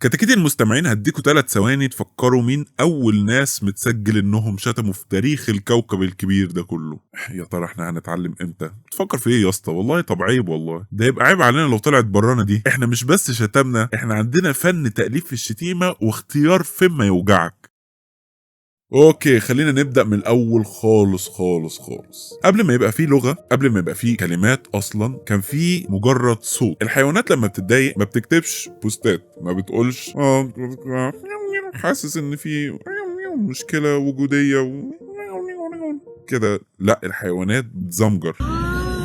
كتاكيت المستمعين، هديكوا 3 ثواني تفكروا مين أول ناس متسجل إنهم شتموا في تاريخ الكوكب الكبير ده كله. يا ترى احنا هنتعلم امتى؟ تفكر في ايه يا اسطى؟ والله طب عيب، والله ده يبقى عيب علينا لو طلعت برانا دي. احنا مش بس شتمنا، احنا عندنا فن تأليف في الشتيمة واختيار فما يوجعك. okay، خلينا نبدأ من الأول خالص خالص خالص. قبل ما يبقى فيه لغة، قبل ما يبقى فيه كلمات أصلا، كان فيه مجرد صوت. الحيوانات لما بتتضايق ما بتكتبش بوستات، ما بتقولش حاسس إن في مشكلة وجودية كده. لا، الحيوانات بتزمجر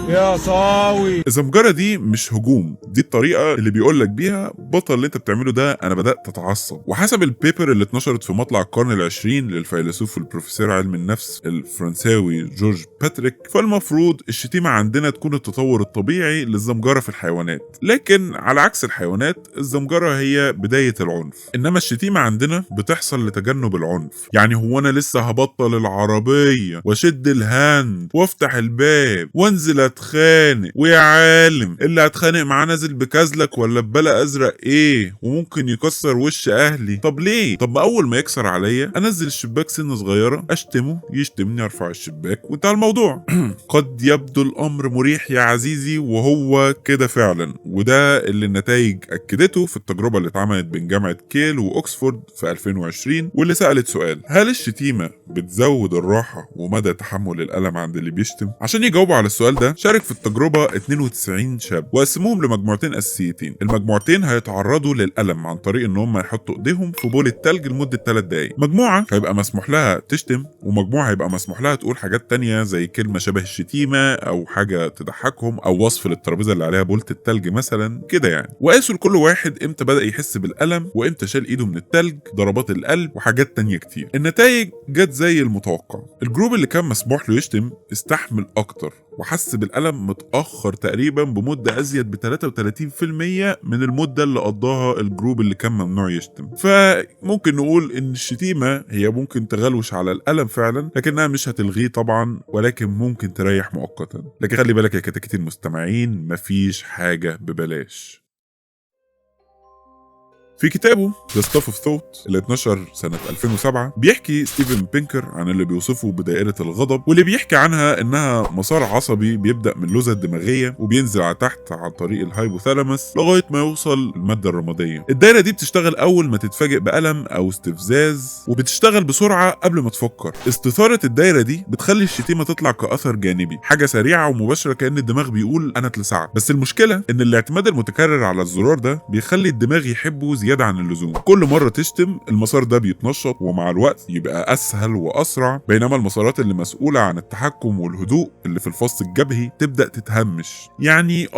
يا صاوي. الزمجرة دي مش هجوم، دي الطريقة اللي بيقولك بيها بطل اللي انت بتعمله ده، انا بدأت اتعصب. وحسب ال paper اللي اتنشرت في مطلع القرن العشرين للفيلسوف والبروفيسور علم النفس الفرنساوي جورج باتريك، فالمفروض الشتيمة عندنا تكون التطور الطبيعي للزمجرة في الحيوانات. لكن على عكس الحيوانات، الزمجرة هي بداية العنف، انما الشتيمة عندنا بتحصل لتجنب العنف. يعني هو انا لسه هبطل العربية واشد ال hand وافتح الباب وانزل اتخانق، ويا عالم اللي هتخانق معاه نازل بكازلك ولا ببلا ازرق ايه، وممكن يكسر وش اهلي. طب ليه؟ طب ما اول ما يكسر عليا انزل الشباك سنة صغيرة، اشتمه يشتمني، ارفع الشباك وانتهى الموضوع. قد يبدو الامر مريح يا عزيزي، وهو كده فعلا، وده اللي النتائج اكدته في التجربة اللي اتعملت بين جامعه كيل واكسفورد في 2020، واللي سالت سؤال: هل الشتيمة بتزود الراحة ومدى تحمل الالم عند اللي بيشتم؟ عشان يجاوبوا على السؤال ده شارك في التجربة 92 شاب، وقسموهم لمجموعتين أساسيتين. المجموعتين هيتعرضوا للألم عن طريق إن هم يحطوا إيديهم في بول التلج لمدة 3 دقايق. مجموعة هيبقى مسموح لها تشتم، ومجموعة هيبقى مسموح لها تقول حاجات تانية زي كلمة شبه الشتيمة أو حاجة تضحكهم أو وصف للترابيزة اللي عليها بولة التلج مثلا كده يعني. وقاسوا لكل واحد إمتى بدأ يحس بالألم وإمتى شال إيده من التلج، ضربات القلب وحاجات تانية كتير. النتائج جت زي المتوقع. ال group اللي كان مسموح له يشتم استحمل أكتر وحس بالألم متأخر تقريبا بمدة أزيد ب 33% من المدة اللي قضاها ال group اللي كان ممنوع يشتم. فممكن نقول إن الشتيمة هي ممكن تغلوش على الألم فعلا، لكنها مش هتلغيه طبعا، ولكن ممكن تريح مؤقتا. لكن خلي بالك يا كتاكيت المستمعين، مفيش حاجة ببلاش. في كتابه The Stuff of Thought اللي اتنشر سنة 2007، بيحكي ستيفن بينكر عن اللي بيوصفه بدائرة الغضب، واللي بيحكي عنها إنها مسار عصبي بيبدأ من اللوزة الدماغية وبينزل على تحت عن طريق ال hypothalamus لغاية ما يوصل المادة الرمادية. الدائرة دي بتشتغل أول ما تتفاجئ بألم أو استفزاز، وبتشتغل بسرعة قبل ما تفكر. استثارة الدائرة دي بتخلي الشتيمة تطلع كأثر جانبي، حاجة سريعة ومباشرة، كأن الدماغ بيقول أنا اتلسعت. بس المشكلة إن الاعتماد المتكرر على الزرار ده بيخلي الدماغ يحبه زيادة عن اللزوم. كل مرة تشتم المسار ده بيتنشط، ومع الوقت يبقى أسهل وأسرع، بينما المسارات اللي مسؤولة عن التحكم والهدوء اللي في الفص الجبهي تبدأ تتهمش. يعني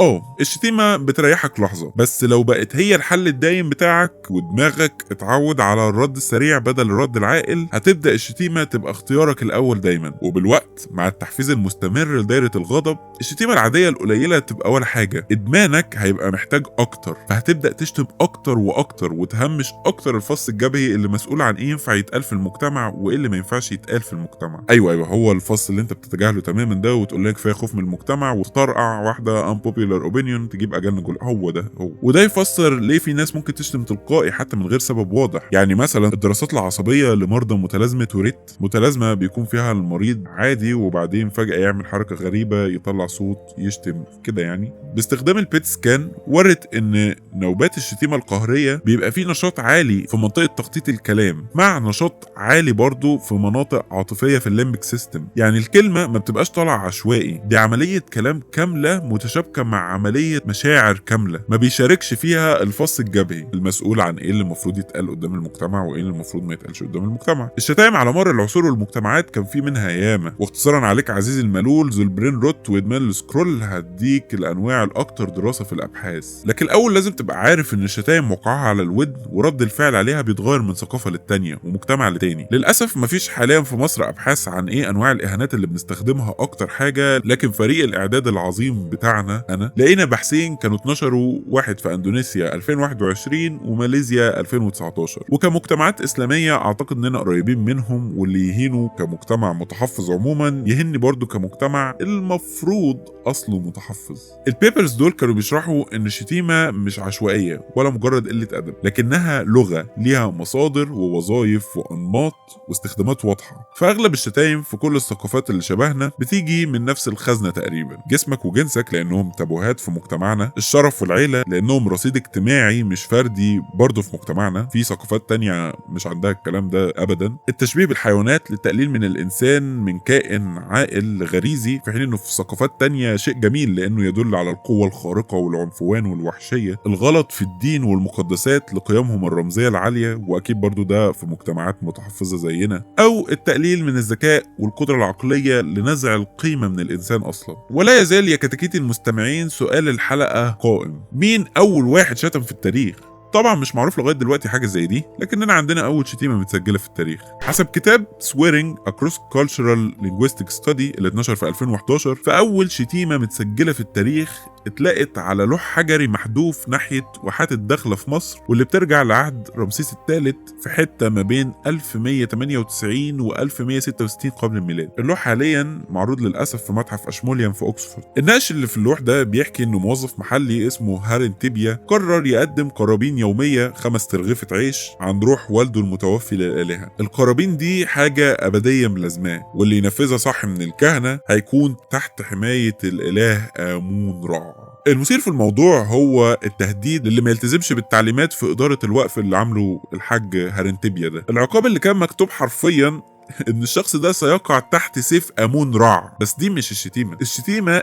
الشتيمة بتريحك لحظة، بس لو بقت هي الحل الدايم بتاعك ودماغك اتعود على الرد السريع بدل الرد العاقل، هتبدأ الشتيمة تبقى اختيارك الأول دايما. وبالوقت مع التحفيز المستمر لدايرة الغضب، الشتيمة العادية القليلة تبقى ولا حاجة. إدمانك هيبقى محتاج أكتر، فهتبدأ تشتم أكتر وأكتر وتهمش اكتر الفص الجبهي اللي مسؤول عن ايه ينفع يتقال في المجتمع وايه اللي ما ينفعش يتقال في المجتمع. ايوه هو الفص اللي انت بتتجاهله تماما ده وتقول لك كفاية خوف من المجتمع وتطرقع واحدة unpopular opinion تجيب اجلنا كل، هو ده هو. وده يفسر ليه في ناس ممكن تشتم تلقائي حتى من غير سبب واضح. يعني مثلا الدراسات العصبية لمرضى متلازمة توريت، متلازمة بيكون فيها المريض عادي وبعدين فجاة يعمل حركة غريبة، يطلع صوت، يشتم كده يعني. باستخدام ال PET scan ورت ان نوبات الشتيمة القهريه بيبقى فيه نشاط عالي في منطقة تخطيط الكلام، مع نشاط عالي برضو في مناطق عاطفية في ال limbic system. يعني الكلمة ما بتبقاش طالعة عشوائي، دي عملية كلام كاملة متشابكة مع عملية مشاعر كاملة ما بيشاركش فيها الفص الجبهي المسؤول عن ايه اللي المفروض يتقال قدام المجتمع وايه اللي المفروض ما يتقالش قدام المجتمع. الشتائم على مر العصور والمجتمعات كان في منها ياما، واختصارا عليك عزيزي الملول ذو ال brain rot وادمان ال scroll هديك الانواع الاكثر دراسة في الابحاث. لكن الاول لازم تبقى عارف ان الشتائم وقعها على الودن ورد الفعل عليها بيتغير من ثقافة للتانية ومجتمع لتاني. للأسف مفيش حاليا في مصر أبحاث عن إيه أنواع الإهانات اللي بنستخدمها أكتر حاجة، لكن فريق الإعداد العظيم بتاعنا أنا لقينا بحثين كانوا اتنشروا، واحد في أندونيسيا 2021 وماليزيا 2019. وكمجتمعات إسلامية أعتقد إننا قريبين منهم، واللي يهينوا كمجتمع متحفظ عموما يهني برضو كمجتمع المفروض أصله متحفظ. ال papers دول كانوا بيشرحوا إن الشتيمة مش عشوائية ولا مجرد قلة أدب، الأدب، لكنها لغة ليها مصادر ووظائف وأنماط واستخدامات واضحة. فأغلب الشتايم في كل الثقافات اللي شبهنا بتيجي من نفس الخزنة تقريبا: جسمك وجنسك لأنهم تابوهات في مجتمعنا، الشرف والعيلة لأنهم رصيد اجتماعي مش فردي برضه في مجتمعنا، في ثقافات تانية مش عندها الكلام ده أبدا، التشبيه بالحيوانات للتقليل من الإنسان من كائن عاقل غريزي، في حين إنه في ثقافات تانية شيء جميل لأنه يدل على القوة الخارقة والعنفوان والوحشية، الغلط في الدين والمقدسات لقيمهم الرمزية العالية، وأكيد برضو ده في مجتمعات متحفظة زينا، أو التقليل من الذكاء والقدرة العقلية لنزع القيمة من الإنسان أصلا. ولا يزال يا كتاكيت المستمعين سؤال الحلقة قائم: مين أول واحد شتم في التاريخ؟ طبعا مش معروف لغاية دلوقتي حاجة زي دي، لكننا عندنا اول شتيمه متسجله في التاريخ. حسب كتاب Swearing: A Cross Cultural Linguistic Study اللي اتنشر في 2011، فاول شتيمه متسجله في التاريخ اتلقت على لوح حجري محذوف ناحية واحات الدخلة في مصر، واللي بترجع لعهد رمسيس الثالث في حتة ما بين 1198 و 1166 قبل الميلاد. اللوح حاليا معروض للاسف في متحف اشموليان في اوكسفورد. النقش اللي في اللوح ده بيحكي انه موظف محلي اسمه هارن تيبيا قرر يقدم قرابين يومية 5 ترغيفة عيش عن روح والده المتوفي للآلهة. القرابين دي حاجة أبدية ملازماه، واللي ينفذها صح من الكهنة هيكون تحت حماية الإله آمون رع. المثير في الموضوع هو التهديد للي ما يلتزمش بالتعليمات في إدارة الوقف اللي عامله الحاج هارنتيبيا ده. العقاب اللي كان مكتوب حرفيا ان الشخص ده سيقع تحت سيف امون رع. بس دي مش الشتيمة، الشتيمة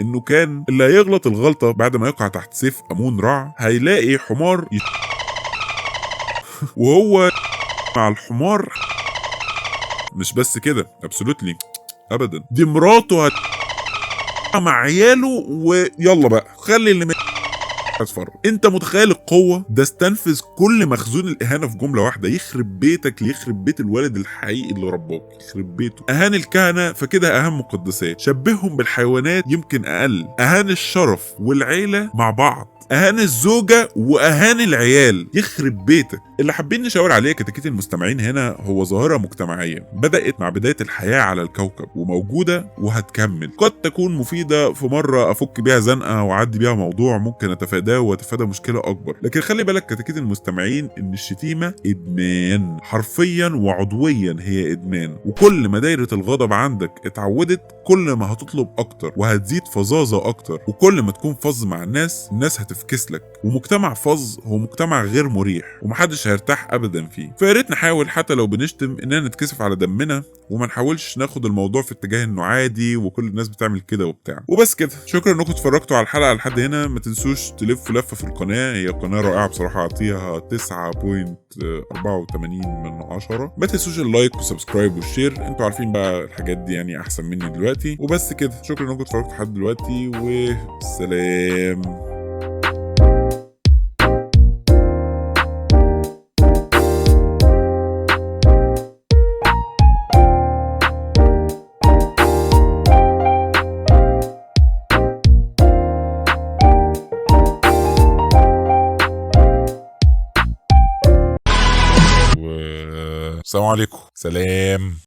انه كان اللي هيغلط الغلطة بعد ما يقع تحت سيف امون رع هيلاقي حمار وهو مع الحمار. مش بس كده، absolutely ابدا، دي مراته مع عياله، ويلا بقى خلي اللي اتفرج. انت متخيل القوة ده؟ استنفذ كل مخزون الاهانة في جملة واحدة. يخرب بيتك، يخرب بيت الوالد الحقيقي اللي رباك، يخرب بيته. اهان الكهنة فكده اهان مقدسات، شبههم بالحيوانات يمكن اقل، اهان الشرف والعيلة مع بعض، اهان الزوجة واهان العيال، يخرب بيتك. اللي حابين نشاور عليه كتاكيت المستمعين هنا هو ظاهره مجتمعية بدات مع بداية الحياة على الكوكب وموجودة وهتكمل. قد تكون مفيدة في مرة افك بيها زنقه واعدي بيها موضوع ممكن اتفاداه واتفادى مشكلة اكبر، لكن خلي بالك كتاكيت المستمعين ان الشتيمة ادمان حرفيا وعضويا، هي ادمان. وكل ما دايرة الغضب عندك اتعودت كل ما هتطلب اكتر وهتزيد فظاظه اكتر، وكل ما تكون فظ مع الناس الناس هتفكس لك. ومجتمع فظ هو مجتمع غير مريح ومحدش هيرتاح ابدا فيه. فيا ريت نحاول حتى لو بنشتم اننا نتكسف على دمنا وما نحاولش ناخد الموضوع في اتجاه انه عادي وكل الناس بتعمل كده وبتاع. وبس كده، شكرا انكم اتفرجتوا على الحلقة لحد هنا. ما تنسوش تلفوا لفه في القناة، هي قناة رائعة بصراحة، اعطيها 9.84 من 10. ما تنسوش ال like وال subscribe وال share، انتوا عارفين بقى الحاجات دي يعني احسن مني دلوقتي. وبس كده، شكرا انكم اتفرجتوا لحد دلوقتي، وسلام. السلام عليكم، سلام.